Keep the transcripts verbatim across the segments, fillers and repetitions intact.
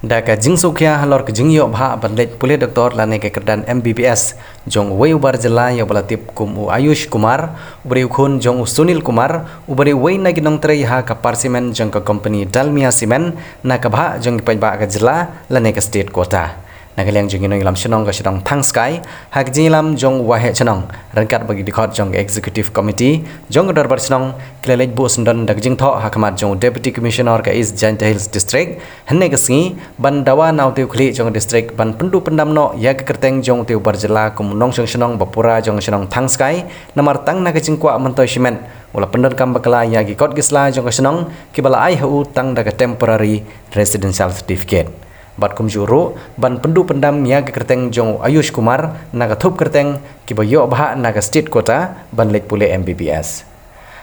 Da ka jingsngewkhia halor ka jingïoh bhah ban leit pule doktor lane ka kyrdan M B B S jong uwei u bar jylla ïa uba la tip kum u Ayush Kumar, uba dei u khun jong u Sunil Kumar, uba dei uwei na ki nongtrei ha ka par cement jong ka kompani Dalmia Cement, na ka bhah jong ki paidbah ka jylla lane ka state quota. Na ka liang jong ki nongïalam shnong ka shnong Thangskai, ha ka jingïalam jong u waheh shnong ryngkat bad ki dkhot jong ka executive committee jong ka dorbar shnong, ki la leit buh syndon da ka jingthoh ha khmat jong u Deputy Commissioner ka East Jaintia Hills District hynne ka sngi, ban dawa na utei u khlieh jong ka district ban pynduh pyndam noh ïa ka kyrteng jong utei u bar jylla kum u nongshong shnong ba pura jong ka shnong Thangskai, namar tang na ka jingkwah myntoi shimet u la pyndonkam bakla ïa ki kot ki sla jong ka shnong kiba la ai ha u tang da ka temporary residential certificate. Bad kumjuh ruh ban pynduh pyndam ïa ka kyrteng jong u Ayush Kumar na ka thup kyrteng kiba ïoh bhah na ka state quota ban leit pule M B B S.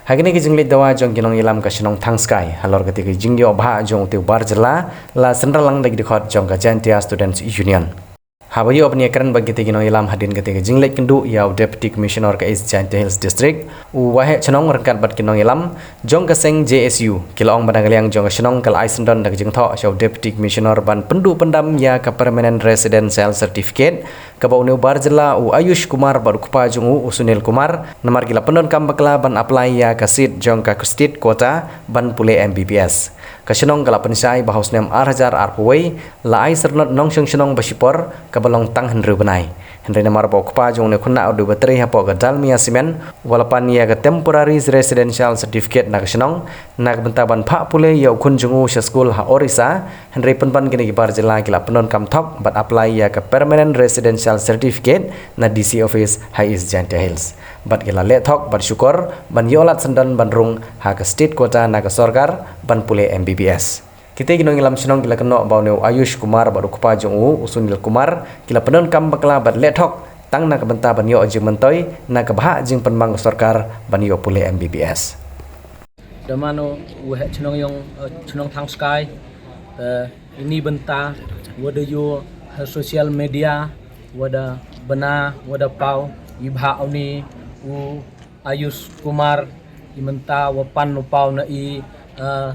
Ha kane ka jingleit dawa jong ki nongïalam ka shnong Thangskai halor katei ka jingïoh bhah jong utei u bar jylla, la synran lang da ki dkhot jong ka Jaintia Students Union. Haba ïoh ban ïakren bad kitei ki nongïalam hadien katei ka jingleit kynduh ïa u Deputy Commissioner ka East Jaintia Hills District, u waheh shnong ryngkat bad ki nongïalam jong ka seng J S U, ki la ong ba na ka liang jong ka shnong ka la ai syndon da ka jingthoh sha u Deputy Commissioner ban pynduh pyndam ïa ka Permanent Residential Certificate kaba une u bar jylla u Ayush Kumar bad u kpa jong u u Sunil Kumar, namar ki la pyndonkam bakla ban apply ïa ka seat jong ka state quota ban pule M B B S. Ka shnong ka la pynshai ba ha u snem ar hajar arphew wei la ai syrnod nongshong shnong ba shipor kaba long tang hynriew bnai. Hynrei namar ba u kpa jong une u khynnah u dei uba trei hapoh ka Dalmia Cement, u la pan ïa ka temporary residential certificate na ka shnong, na ka bynta ban phah pule ïa u khun jong u sha skul ha Orissa, hynrei pynban kine ki bar jylla ki la pyndonkam thok bad apply ïa ka permanent residential certificate na D C office ha East Jaintia Hills. Bad ki la leh thok bad shukor ban ïoh lad syndon ban rung ha ka state quota na ka sorkar ban pule M B B S. Kitei ki nongïalam shnong ki la kynnoh ba une u Ayush Kumar bad u kpa jong u u Sunil Kumar ki la pyndonkam bakla bad leh thok tang na ka bynta ban ïoh jingmyntoi na ka bhah jingpynmang ka sorkar ban ïoh pule M B B S. Da mano u waheh shnong ïong, eh, shnong Thangskai, eh, ini bynta wa da ïoh ha social media, wa da bna, wa da paw i bhah une u Ayush Kumar, i mynta wa pan u paw na i, eh,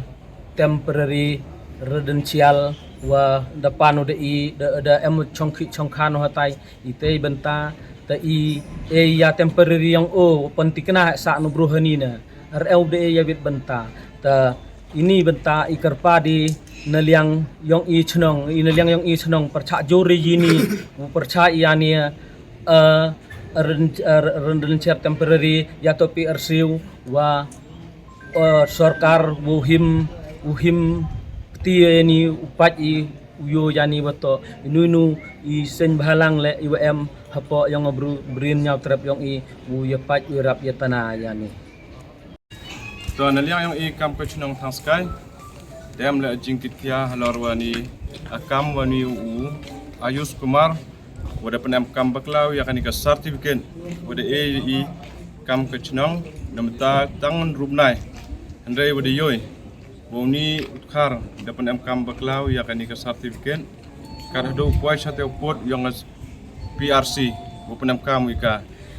temporary residential, wa da pan u da i da, da em chongkhi chongkhan u hatai. Itei bynta ta i e ïa temporary ïong o pyntikna sa nu bru hani na. Ar eu de ïa bit bynta ta ini bynta i kyrpad i na liang ïong i shnong, i na liang ïong i shnong pyrchah jur ri ini, u pyrchah ïa ni, eh, ren, eh, ren, ren cher temporary ïa to pi arsiu wa, eh, sorkar u him, u him kti ni u pat i u ïoh ïa ni wa to inu inu i seng bhalang le i wa em hapoh ïong bru brin ñiaw trep ïong i u ïa pat u rap ïa tana ïa ni. To na liang ïong i kam ka shnong Thangskai. Dem le jingkit khia halor wa ni a kam wa ni u Ayush Kumar wa da pynem kam bakla ïa kani ka certificate wa da e i kam ka shnong na mynta tang rup nai. Hynrei wa da ïoi wa ni u Dkhar da pynem kam bakla ïa kani ka certificate. Kat haduh poi sha te u pud ïong P R C wa pynem kam ïa ka.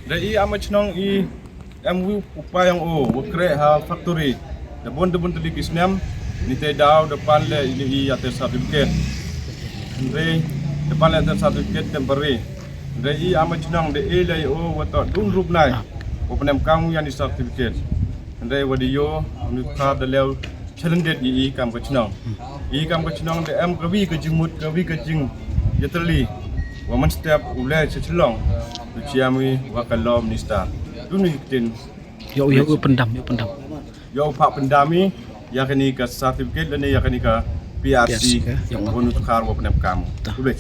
Da i ama shnong i em wi u pa ïong o wa kre ha factory. Da bun da bun tylli ki snem ni te daw da pan le i ïa te certificate. Hynrei da pan le te certificate temporary. Hynrei i ama shnong da i le o wa to dun rup nai wa pynem kam ïa ni certificate. Hynrei wa da ïoh ni ka da lew challenge i, i kam ka shnong. I kam ka shnong da em ka wi ka jingmut ka wi ka jing ïatylli. Wa man step u le cha Shillong u chiam wi wa ka law minister. Dun wi ktien. Ïoh, ïoh, ïoh pyndam, ïoh pyndam. Ïoh phah pyndam i ïa kani ka certificate lane ïa kani ka P R C. P R C ka, ïoh. Wa nu Dkhar wa pyndam kam. Ta. Khublei.